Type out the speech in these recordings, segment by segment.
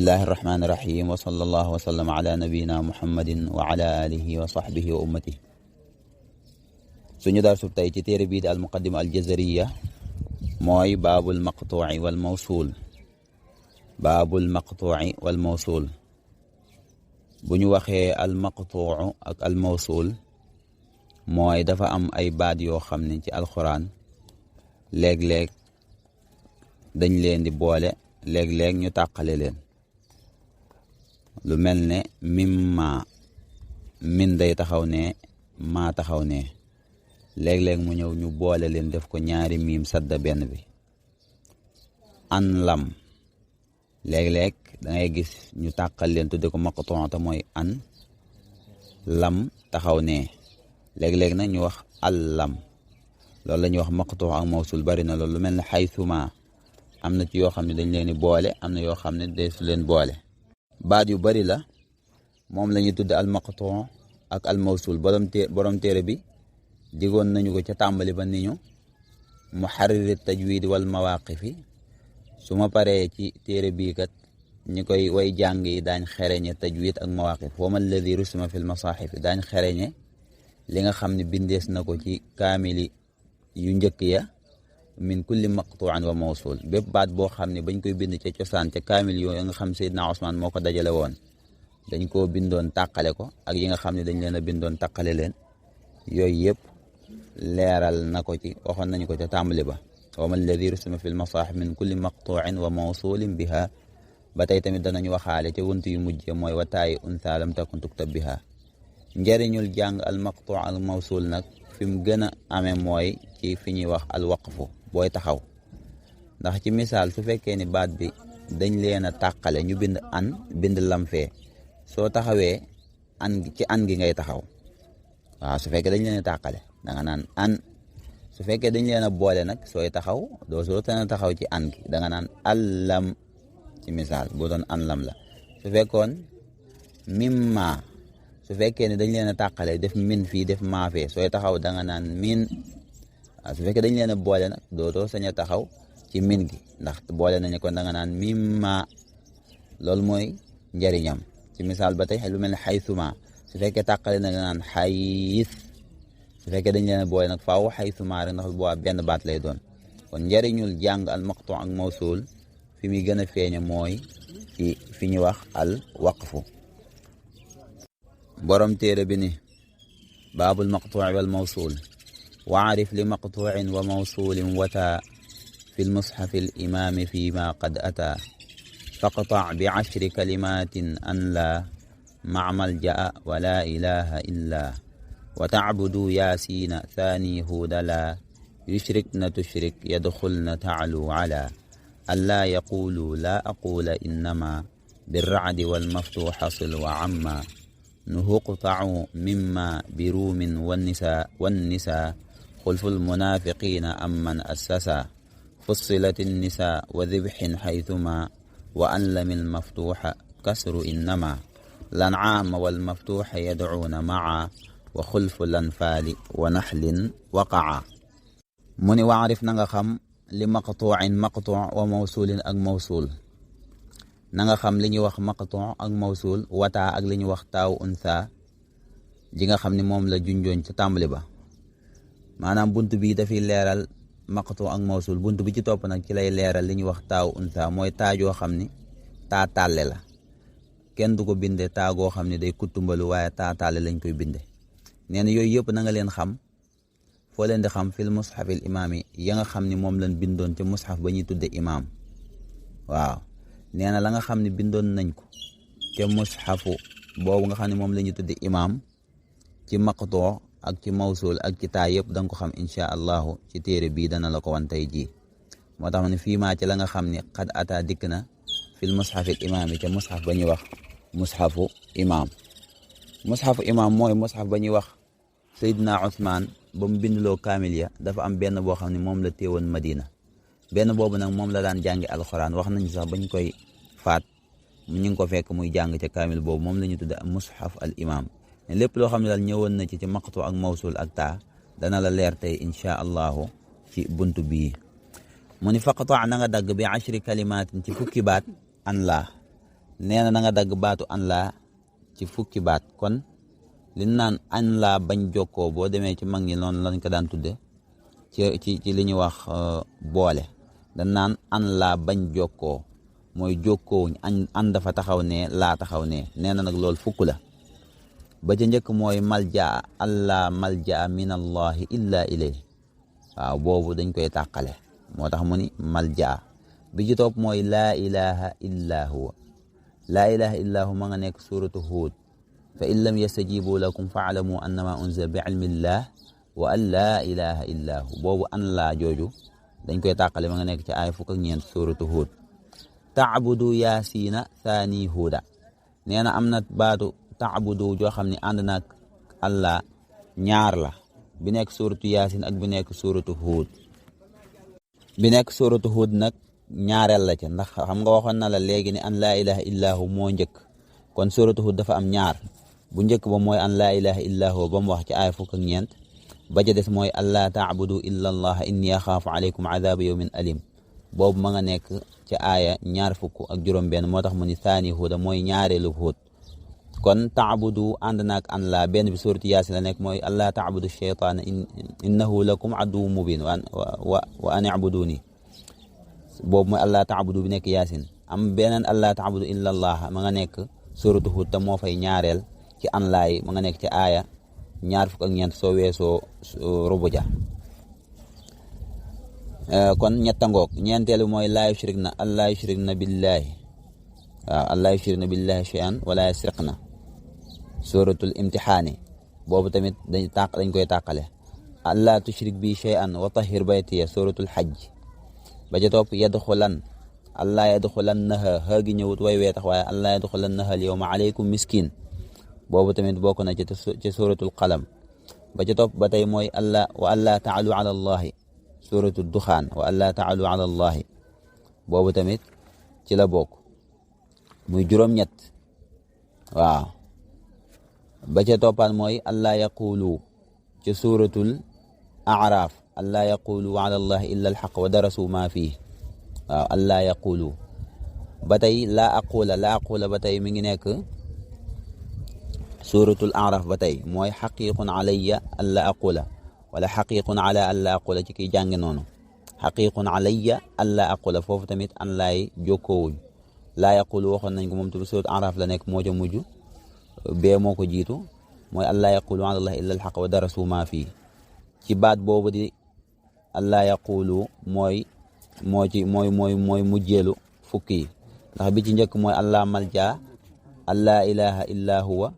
bismillahi irrahmani irrahim wa sallallahu wa sallam ala nabiyina muhammadin wa ala alihi wa sahbihi wa ummatihi. suñu darsu tey ci téere bii di al muqaddima al jazariya mooy baabul maqtuuci wal mawsuul. baabul maqtuuci wal mawsuul bu ñu waxee al maqtuucu ak al mawsuul mooy dafa am ay baat yoo xam ne ci alxuraan léeg-léeg dañ leen di boole léeg-léeg ñu tàqale leen. lu mel ne mimma min day taxaw ne maa taxaw ne léeg-léeg mu ñëw ñu boole leen def ko ñaari miim sadda benn bi. an lam léeg-léeg da ngay gis ñu tàqal leen tudde ko maqtuuc te mooy an lam taxaw ne léeg-léeg nag ñu wax al lam loolu la ñuy wax maqtuuc ak mawsul bari na loolu lu mel ne xaytuma am na ci yoo xam ne dañ leen di boole am na yoo xam ne deesu leen boole. baat yu bari la moom la ñuy tudd al maqtuuc ak al mawsul borom téere bi digoon nañu ko ca tàmbali ba ni ñu muharrir tajwid wal mawaqifi su ma paree ci téere bii kat ñi koy way jàng yi daañ xereñe tajwid ak mawaqif wa ma alladi rusima fi l masaaxif daañ xereñe li nga xam ne bindees na ko ci kaamili yu njëkk ya min kulli maqtuucan wa mawsul bépp baat boo xam ne bañ koy bind ca cosaan ca kaamil yooyu nga xam Seydina Usmaan moo ko dajale woon dañ koo bindoon tàqale ko ak yi nga xam ne dañ leen a bindoon tàqale leen yooyu yëpp leeral na ko ci waxoon nañu ko ca tàmbali ba wa ma alladi rusima fi lmasaaxif min kulli maqtuucin wa mawsulin biha ba tey tamit danañu waxaale ca wuntu yu mujje mooy wa taayi untha lam takun tuktab biha. njëriñul jàng al maqtuuc al mawsul nag fi mu gën a amee mooy ci fi ñuy wax al waqfu booy taxaw ndax ci misaal su fekkee ni baat bi dañ leen a tàqale ñu bind an bind lam fee soo taxawee an ci an gi ngay taxaw waaw su fekkee dañ leen a tàqale da nga naan an su fekkee dañ leen a boole nag sooy taxaw doo soo tën a taxaw ci an gi da nga naan allam ci misaal boo doon an lam la. su fekkoon mimma su fekkee ne dañ leen a tàqale def min fii def maa fee sooy taxaw da nga naan min. su fekkee dañ leen a boole nag dootoo sañ a taxaw ci min gi ndax boole nañu kon da nga naan mimma loolu mooy njëriñam. ci misaal ba tey lu mel ne xaytuma su fekkee tàqale na nga naan xayis su fekkee dañ leen a boole nag faaw xaytuma rek ndax boo benn baat lay doon. kon njëriñul jàng al maqtuuc ak mawsul fi muy gën a feeñe mooy ci fi ñu wax al waqfu. borom téere bi ni baabul maqtuuc wal mawsul waarif li maqtuucin wa mawsulin wata fi lmusxafi alimaami fi ma qad ataa faqtac bi cashri kalimatin an laa macmal jaa wa laa ilaha illa wa tacbudu yaasiina thaani huudala yushrikna tushrik yadxulna taclu cala an laa yaqulu laa aqula innama birracdi walmaftuuxa sil wa camma nuhuqtacu mima biruumin wannisa خلف المنافقين أمن أسسا فصلت النساء وذبح حيثما وأنلم المفتوح كسر إنما الأنعام والمفتوح يدعون معا وخلف الأنفال ونحل وقعا من وعرف نغخم لمقطوع مقطوع وموصول أك موصول نغخم لني وخ مقطوع أك موصول وتا أك لني وخ تاو أنثى جيغا خم ني موم لا جونجون ci tàmbali ba maanaam bunt bi dafay leeral maqtu ak mawsul bunt bi ci topp nag ci lay leeral li ñuy wax taaw unsa mooy taajoo xam ni taa tàlle la kenn du ko binde taagoo xam ne day kuttumbalu waaye taa tàlle lañ koy binde. nee na yooyu yëpp na nga leen xam foo leen di xam fil mushafil imaam yi ya nga xam ni moom lañ bindoon ca mushaf ba ñuy tudde imaam. waaw nee na la nga xam ne bindoon nañ ko ca mushafu boobu nga xam ne moom la ñuy tudde imaam ci maqtu ak ci mawsul ak ci taa yëpp da nga ko xam incha allahu ci téere bii dana la ko wan tey jii. moo tax ma ne fii maa ci la nga xam ne xad ata dikk na fil mushafil imaam yi ca mushaf ba ñuy wax mushafu imaam. mushafu imaam mooy mushaf ba ñuy wax Seydina Usmaan ba mu bindloo kaamil ya dafa am benn boo xam ne moom la téewoon Madina benn boobu nag moom la daan jàngi alxuraan wax nañ sax bañ koy faat ñu ngi ko fekk muy jàng ca kaamil boobu moom la ñu tudde mushaf al imaam. lépp loo xam ne daal ñëwoon na ci maqtu ak mawsul ak taa dana la leer tey incha allahu ci buntu bii. mu ni faqta na nga dagg bi ashri kalimatin ci fukki baat an laa nee na nga dagg baatu an laa ci fukki baat. kon li naan an laa bañ jokkoo boo demee ci mag ñi noonu lañ ko daan tudde ci li ñuy wax boole. dañ naan an laa bañ jokkoo mooy jokkoowuñ an dafa taxaw ne laa taxaw ne. nee na nag loolu fukk la. ba ca njëkk mooy maljaa allah maljaa min allahi illa ilayhi. waaw boobu dañ koy tàqale moo tax mu ni maljaa. bi ci topp mooy laa ilaha illa huwa. laa ilaha illa huwa ma nga nekk suratu Huud. fa in lam yastajibu lakum faalamu annama unzila bi ilmillah wa an laa ilaha illa hu. boobu an laa jooju dañ koy tàqale ma nga nekk ci aaya fukk ak ñeent suratu Huud. taabudu yaasiina thani huuda. nee na am na baatu taabudu joo xam ne ànd naag allah ñaar la. bi nekk suratu yaasin ak bi nekk suratu Huud. bi nekk suratu Huud nag ñaareel la ca ndax xam nga waxoon na la léegi ne an laa ilaha illa hu moo njëkk. kon suratu Huud dafa am ñaar. bu njëkk ba mooy an laa ilaha illa hu ba mu wax ci aaya fukk ak ñeent. ba ca des mooy allaa taabudu illa allah inni axaafu aleykum adaaba yawmin alim. boobu ma nga nekk ci aaya ñaar fukk ak juróom benn moo tax mu ni saani huuda mooy ñaareelu Huud. kon taabudu ànd naag an laa benn bi suratu yaasin la nekk mooy allaa taabudu sheytaana innahu lakum aduwwun mubin wa an ibuduni. boobu mooy allaa taabudu bi nekk yaasin. am beneen allaa taabudu illa allah ma nga nekk suratu Huud te moo fay ñaareel ci an laa yi ma nga nekk ci aaya ñaar fukk ak ñeent soo weesoo rubu ja. kon ñettangoog ñeenteelu mooy laa yushrikna allaa yushrikna billahi. waaw allaa yushrikna billahi shay'an wala yasriqna suratul imtixaani. boobu tamit dañ koy tàqale. allaa tushrik bi shay'an wa tahhir baytiya suratul hajj. ba ca topp yadxulan allaa yadxulannaha xëgi ñëwut way wee tax waaye allaa yadxulannaha al yawma alaykum miskin. boobu tamit bokk na ci suratul qalam. ba ca topp ba tey mooy wa allaa taalu ala allahi suratul duxaan wa allaa taalu ala allahi. boobu tamit ci la bokk muy juróom-ñett. waaw ba ca toppaan mooy allaa yaqulu ci suratul araaf allaa yaqulu ala allahi illa alxaq wa darasu ma fii. waaw allaa yaqulu. ba tey laa aqula ba tey mi ngi nekk suratul araf. ba tey mooy xaqiqun alayya alla aqula wala xaqiqun ala alla aqula ci kiy jànge noonu. xaqiqun alayya alla aqula foofu tamit an laay jokkoowuñ. laa yaqulu waxoon nañ ko moom tamit suratul araf la nekk moo ca mujj bee moo ko jiitu mooy allaa yaqulu ala allahi illa alxaq wa darasu ma fii. ci baat boobu di allaa yaqulu mooy mujjeelu fukk yi ndax bi ci njëkk mooy allaa malja allaa ilaha illa huwa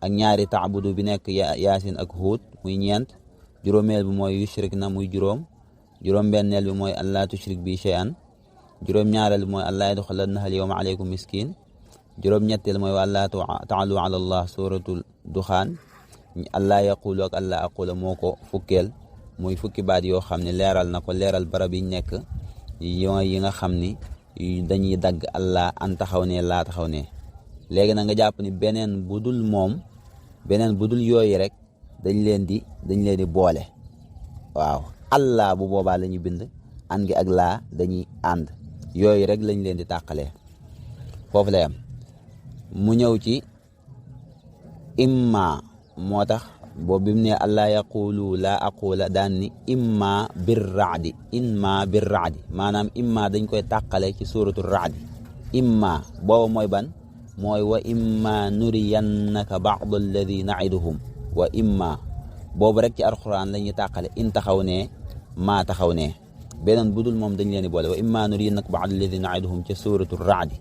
ak ñaari taabudu bi nekk yaasin ak Huud muy ñeent. juróomeel bi mooy yushrik na muy juróom-benneel bi mooy allaa tushrik bi shay'an. juróom-ñaareel bi mooy allaa yadxulannaha al yawma alaykum miskin. juróom-ñetteel mooy wa allaa taalu ala allah suratul duxaan. allaa yaqulu ak allaa aqula moo ko fukkeel muy fukki baat yoo xam ne leeral na ko leeral barab yi nekk yi nga xam ni dañuy dagg allaa an taxaw ne laa taxaw ne. léegi na nga jàpp ni beneen budul yooyu rek dañ leen di boole. waaw allah bu boobaa la ñuy bind an gi ak laa dañuy ànd. yooyu rek lañ leen di tàqalee foofu lay am. mu ñëw ci imma moo tax boobu bi mu ne allaa yaqulu laa aqula daan ni imma birraadi maanaam imma dañ koy tàqale ci suratu raadi. imma booba mooy ban mooy wa imma nuriyannaka ba'd alladi na'iduhum. wa imma boobu rek ci alquran la ñuy tàqale in taxaw ne maa taxaw ne. beneen budul moom dañ leen di boole wa imma nuriyannaka ba'd alladi na'iduhum ca suratu raadi.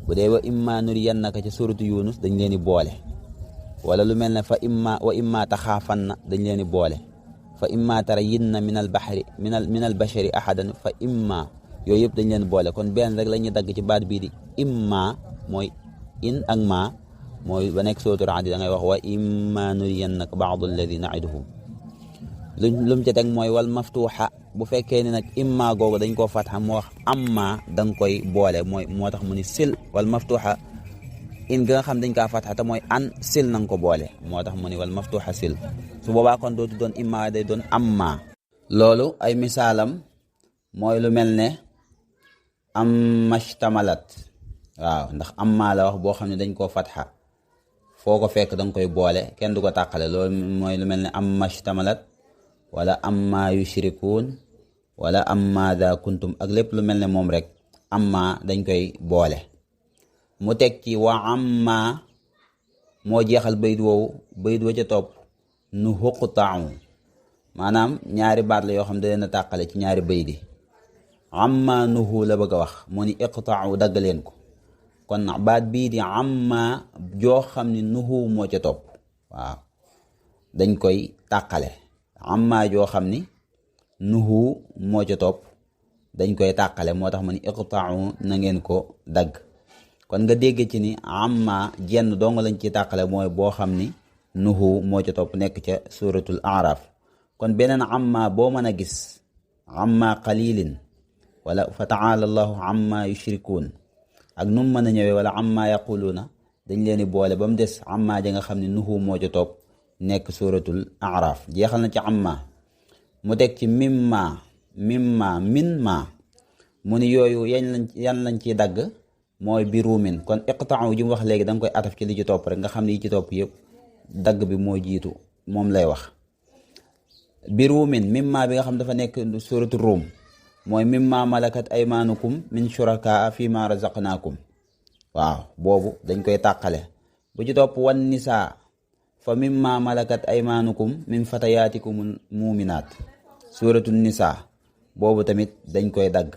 bu dee wa imma nuriyannaka ca suratu yunus dañ leen di boole. wala lu mel ne wa imma taxaafanna dañ leen di boole. fa imma tarayinna min al bashari ahadan fa imma yooyu yëpp dañ leen boole. kon benn rek la ñuy dagg ci baat bii di imma mooy in ak ma mooy ba nekk sootu raad da ngay wax wa imma nuriyannaka ba'd alladi na'iduhum. lum ca teg mooy wal maftuuxa bu fekkee ne nag imma googu dañ koo fatxa mu wax amma da nga koy boole mooy moo tax mu ni sil wal maftuuxa in ga nga xam dañ kaa fatxa te mooy an sil na nga ko boole moo tax mu ni wal maftuuxa sil. su boobaa kon dootu doon imma day doon amma. loolu ay misaalam mooy lu mel ne am mashtamalat. waaw ndax amma la wax boo xam ne dañ koo fatxa foo ko fekk danga koy boole kenn du ko tàqale loolu mooy lu mel ne amma shtamalat wala amma yushrikuun wala amma da kuntum ak lépp lu mel ne moom rek amma dañ koy boole. mu teg ci wa amma moo jeexal bayit woowu bayit wa ca topp nu huqta'u maanaam ñaari baat la yoo xam ne da leen a tàqale ci ñaari bayit yi. amma nuhu la bëgg a wax mu ni iqta'u dagg leen ko kon baat bii di amma joo xam ni nuhu moo ca topp waaw dañ koy tàqale. amma joo xam ni nuhu moo ca topp dañ koy tàqale moo tax mu ni iqta'u na ngeen ko dagg. kon nga dégg ci ni amma jenn dong lañ ci tàqale mooy boo xam ni nuhu moo ca topp nekk ca suratul araf. kon beneen amma boo mën a gis amma qalilin wala fa ta'ala allahu amma yushrikuun ak nu mu mën a ñëwee wala amma yaquluuna dañ leen di boole ba mu des amma ja nga xam ne nuhu moo ca topp nekk suratul araf. jeexal na ci amma mu teg ci mimma min ma mu ni yooyu yan lañ ciy dagg mooy biruumin. kon iqta'u ji mu wax léegi da nga koy ataf ci li ci topp rek nga xam ne yi ci topp yëpp dagg bi moo jiitu moom lay wax. biruumin mimma bi nga xam dafa nekk suratul rum mooy mimma malakat aymaanukum min shurakaa fi ma razaqnaakum waaw boobu dañ koy tàqale. bu ci topp wan nisaa fa mimma malakat aymaanukum min fatayaatikumul muuminaat suratul nisaa boobu tamit dañ koy dagg.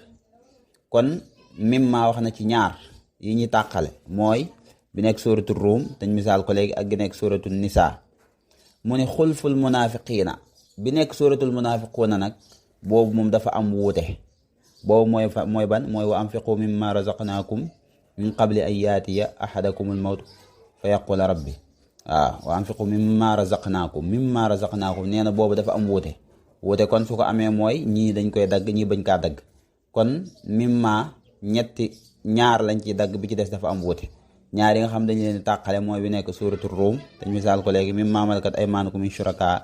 kon mimma wax na ci ñaar yi ñuy tàqale mooy bi nekk suratul ruum dañ misaal ko léegi ak gi nekk suratul nisaa. mu ni xulful munaafiqiina bi nekk suratul munaafiquuna nag boobu moom dafa am wuute boobu mooy ban mooy wa anfiqu mimma razaqnaakum min qabli an yaatiya ahadakumul mawt fa yaqula rabbi waaw wa anfiqu mimma razaqnaakum nee na boobu dafa am wuute kon su ko amee mooy ñii dañ koy dagg ñii bañ kaa dagg. kon mimma ñaar lañ ci dagg bi ci des dafa am wuute. ñaar yi nga xam dañ leen di tàqale mooy bi nekk suratul ruum dañ misaal ko léegi mimma malakat aymaanukum min shurakaa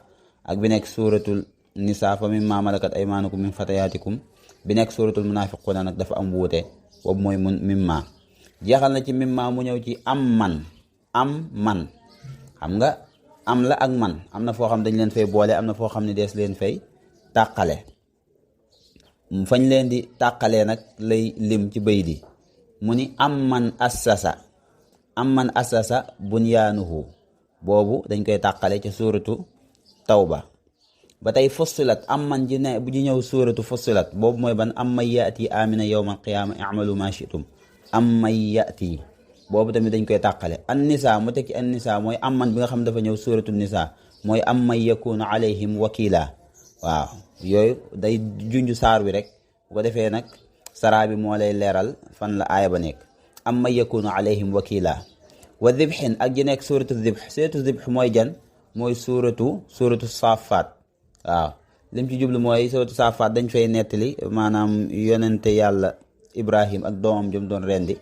ak bi nekk suratul nisaa fa mimma malakat aymaanukum min fatayaatikum bi nekk suratul munaafiquuna nag dafa am wuute boobu mooy mimma. jeexal na ci mimma mu ñëw ci am man xam nga am la ak man am na foo xam dañ leen fay boole am na foo xam ne dees leen fay tàqale. fañ leen di tàqalee nag lay lim ci bay di mu ni am man assasa bunyaanuhu boobu dañ koy tàqale ca suratu tawba. ba tey fussilat am man ji ne bu ji ñëw suratu fussilat boobu mooy ban am man yaati amina yawma alqiyaama i'malu ma shi'tum am man yaati boobu tamit dañ koy tàqale. an nisa mu tekki an nisa mooy am man bi nga xam dafa ñëw suratu nisa mooy am man yakunu alayhim wakila waaw yooyu day junj saar wi rek bu ko defee nag saraa bi moo lay leeral fan la aaya ba nekk. am man yakunu alayhim wakila wa dibxin ak ji nekk suratu dibx mooy jan mooy suratu saafaat waaw lim ci jublu mooy suratu saafaat dañ fay nettali maanaam yonente yàlla ibrahim ak doomam jëm doon rendi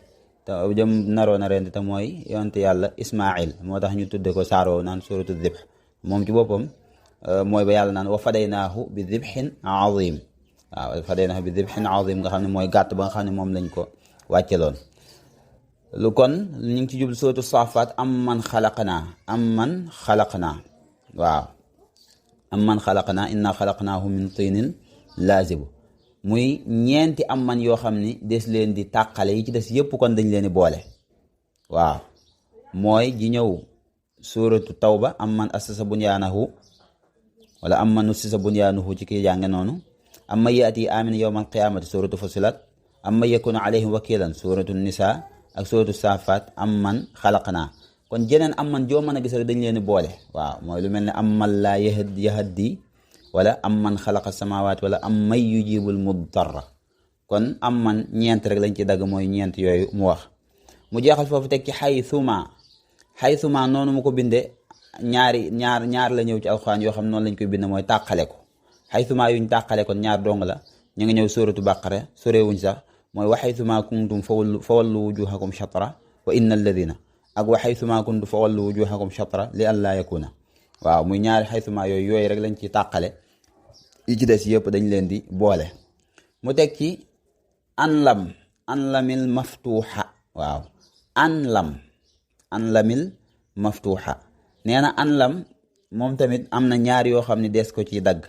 te jëm naroon a rendi te mooy yonente yàlla ismail moo tax ñu tudde ko saaroo naan suratu dibx moom ci boppam mooy ba yàlla naan wa fadaynaahu bi dibxin azim waaw fadaynaahu bi dibxin azim nga xam ne mooy gàtt ba nga xam ne moom lañ ko wàcceloon. lu kon ñu ngi ci jublu suratu saafaat am man xalaqnaa waaw am man xalaqnaa inna xalaqnaahu min tinin laazibu muy ñeenti am man yoo xam ni des leen di tàqale yi ci des yépp kon dañ leen di boole waaw mooy ji ñëw suratu tawba am man assasa bunyaanahu wala am man nussisa bunyaanahu ci kii jànge noonu am man yaati amina yawma alqiyaamati suratu fusilat am man yakunu alayhim wakilan suratu nisa ak suratu saafaat am man xalaqnaa. kon jeneen am man joo mën a gis rek dañ leen di boole waaw mooy lu mel ne am man laa yahaddi wala am man xalaqa samawaat wala am man yujibul mudtarra. kon am man ñeent rek lañ ci dagg mooy ñeent yooyu mu wax. mu jeexal foofu teg ci xaythuma noonu mu ko binde ñaar la ñëw ci alxuraan yoo xam noonu lañ koy binde mooy tàqale ko. xaythuma yuñ tàqale kon ñaar dong la ñu ngi ñëw suratu baqara sorewuñ sax mooy wa xaythuma kuntum fa wallu wujuhakum shatra wa inna alladina ak wa xaythuma kuntum fa wallu wujuhakum shatra li an laa yakuna waaw muy ñaari xaythuma yooyu rek lañ ci tàqale yi ci des yëpp dañ leen di boole. mu teg ci anlamil maftuuxa waaw an lamil maftuuxa. nee na an lam moom tamit am na ñaar yoo xam ne des ko ci dagg.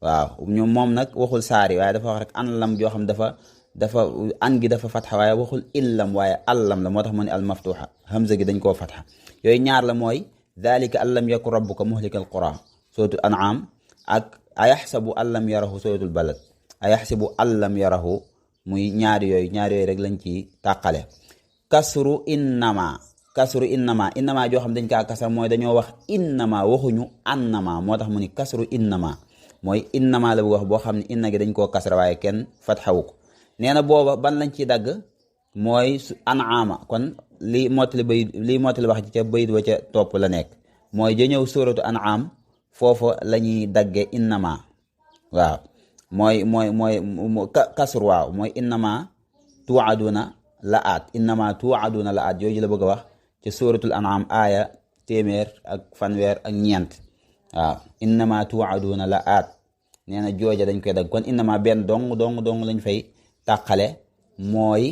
waaw ñoom moom nag waxul saari waaye dafa wax rek an lam joo xam dafa an gi dafa fatxa waaye waxul illam waaye allam la moo tax mu ne al maftuuxa hamza gi dañ koo fatxa. yooyu ñaar la mooy dalika an lam yakun rabbuka muhlikal qura suratul an'am ak ayaxsabu an lam yarahu suratul balad ayaxsabu an lam yarahu muy ñaari yooyu rek lañ ci tàqale. kasru innama joo xam dañ kaa kasar mooy dañoo wax innama waxuñu annama moo tax mu ni kasru innama mooy innama la bu wax boo xam ne inna gi dañ koo kasra waaye kenn fatxawu ko. nee na booba ban lañ ci dagg mooy an'ama kon lii mottali wax ci ca bayit wa ca topp la nekk mooy ja ñëw suratu an'am foofa la ñuy dagge innama. waaw mooy kasru waaw mooy innama tuaduna la aat yooyu la bëgg a wax ci suratul an'am aaya 100 ak 4 waaw innama tuaduna la aat nee na jooja dañ koy dagg kon innama benn dong lañ fay tàqale mooy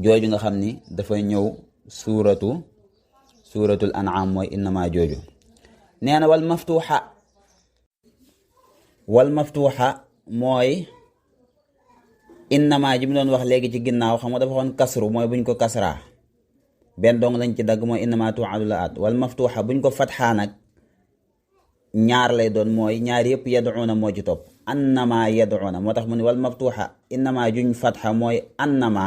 jooju nga xam ni dafay ñëw suratul an'am mooy innama jooju. nee na wal maftuuxa mooy innama ji mu doon wax léegi ci ginnaaw xam nga dafa waxoon kasru mooy buñ ko kasraa benn dong lañ ci dagg mooy innama tuadu la at. wal maftuuxa buñ ko fatxaa nag ñaar lay doon mooy ñaar yëpp yad'una moo ci topp annama yad'una moo tax mu ne wal maftuuxa innama juñ fatxa mooy annama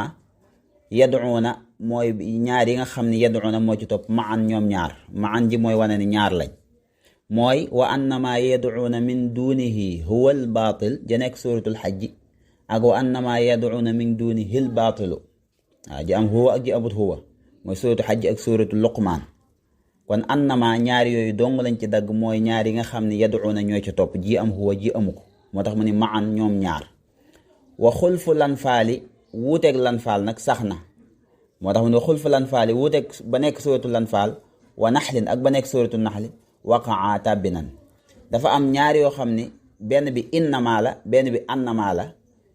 yad'una mooy ñaar yi nga xam ne yad'una moo ci topp maan ñoom ñaar maan ji mooy wane ni ñaar lañ mooy wa annama yad'una min dunihi huwa al batil ja nekk suratul xajji ak wa annama yad'una min dunihi al batilu waaw ji am huwa ak ji amut huwa mooy suratul xajji ak suratul luqmaan. kon annama ñaari yooyu dong lañ ci dagg mooy ñaar yi nga xam ne yad'una ñoo ci topp ji am huwa ji amu ko moo tax mu ni maan ñoom ñaar. wa xulfu lanfaali wuuteeg lanfaal nag sax na moo tax mu ni xulfu lanfaali wuuteeg ba nekk suratul lanfaal wa naxlin ak ba nekk suratul naxli waqaa tàbbinan dafa am ñaar yoo xam ni benn bi innama la benn bi annama la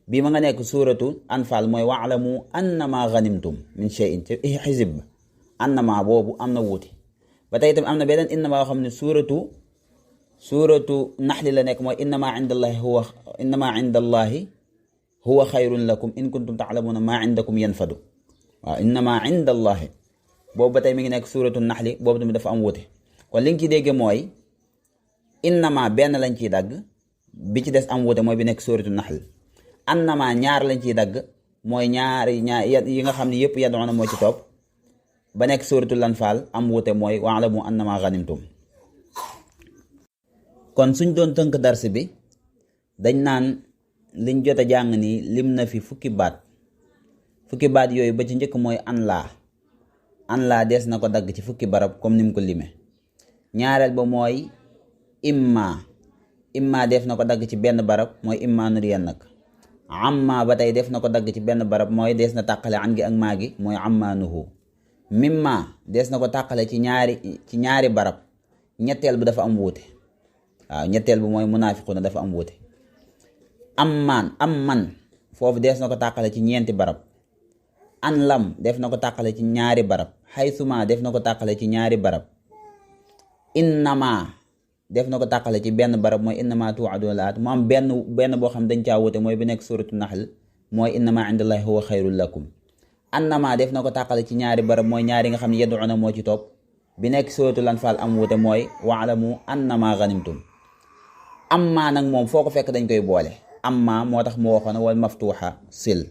bii ma nga nekk suratu anfal mooy wa'lamu annama ghanimtum min shay'in ci xisib annama boobu am na wuuti ba tey itam am na beneen innama yoo xam ne suratu naxli la nekk mooy innama indallahi huwa xayrun lakum in kuntum ta'lamuna ma indakum yanfadu waaw innama indallahi boobu ba tey mi ngi nekk suratu naxli boobu tamit dafa am wuuti kon li nga ci dégg mooy innama benn lañ ciy dagg bi ci des am wuute mooy bi nekk sóoratu naxl annama ñaar lañ ciy dagg mooy ñaar yi nga xam ne yëpp yad'una moo ci topp ba nekk sóoratu lanfaal am wuute mooy wa'lamu annama ghanimtum. kon suñ doon tënk dars bi dañ naan liñ jot a jàng nii lim na fi fukki baat yooyu ba ci njëkk mooy an laa des na ko dagg ci fukki barab comme ni mu ko lime. ñaareel ba mooy imma def na ko dagg ci benn barab mooy imma nuriyannak. amma ba tey def na ko dagg ci benn barab mooy des na tàqale an gi ak maa gi mooy amma nuhu. mimma des na ko tàqale ci ñaari barab ñetteel bi dafa am wuute waaw ñetteel bi mooy munaafiquna dafa am wuute. amman foofu des na ko tàqale ci ñeenti barab. an lam def na ko tàqale ci ñaari barab. xaysuma def na ko tàqale ci ñaari barab. innama def na ko tàqale ci benn barab mooy innama tu'aduna la'at mu am benn boo xam dañ caa wute mooy bi nekk suratu naxl mooy innama indallahi huwa xayrul lakum. annama def na ko tàqale ci ñaari barab mooy ñaari nga xam ne yad'una moo ci topp bi nekk suratu lanfaal am wute mooy wa'lamu annama ghanimtum. amma nag moom foo ko fekk dañ koy boole amma moo tax mu waxoon wal maftuha sil